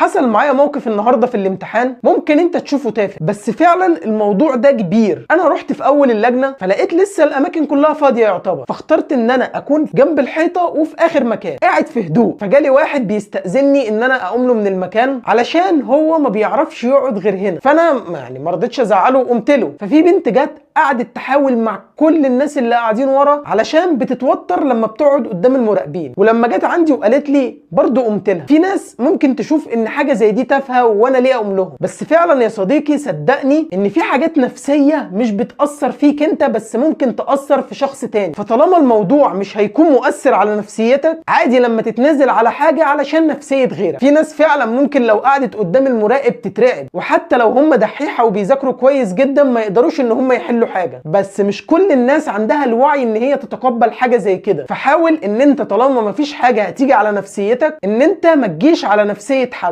حصل معايا موقف النهارده في الامتحان ممكن انت تشوفه تافه، بس فعلا الموضوع ده كبير. انا رحت في اول اللجنة فلقيت لسه الاماكن كلها فاضية يعتبر، فاخترت ان انا اكون جنب الحيطة وفي اخر مكان قاعد في هدوء. فجالي واحد بيستأذني ان انا اقوم له من المكان علشان هو ما بيعرفش يقعد غير هنا، فانا يعني ما رضيتش ازعله وقمت له. ففي بنت جت قعدت تحاول مع كل الناس اللي قاعدين ورا علشان بتتوتر لما بتقعد قدام المراقبين، ولما جت عندي وقالت لي برضو قمت لها. في ناس ممكن تشوف ان حاجة زي دي تافهة وانا ليه اقوم لهم، بس فعلا يا صديقي صدقني ان في حاجات نفسية مش بتاثر فيك انت بس ممكن تاثر في شخص تاني. فطالما الموضوع مش هيكون مؤثر على نفسيتك عادي لما تتنازل على حاجة علشان نفسية غيرك. في ناس فعلا ممكن لو قعدت قدام المراقب تترعب، وحتى لو هم دحيحه وبيذاكروا كويس جدا ما يقدروش ان هم يحلوا حاجة، بس مش كل الناس عندها الوعي ان هي تتقبل حاجة زي كده. فحاول ان انت طالما مفيش حاجة هتيجي على نفسيتك ان انت ما تجيش على نفسية حد.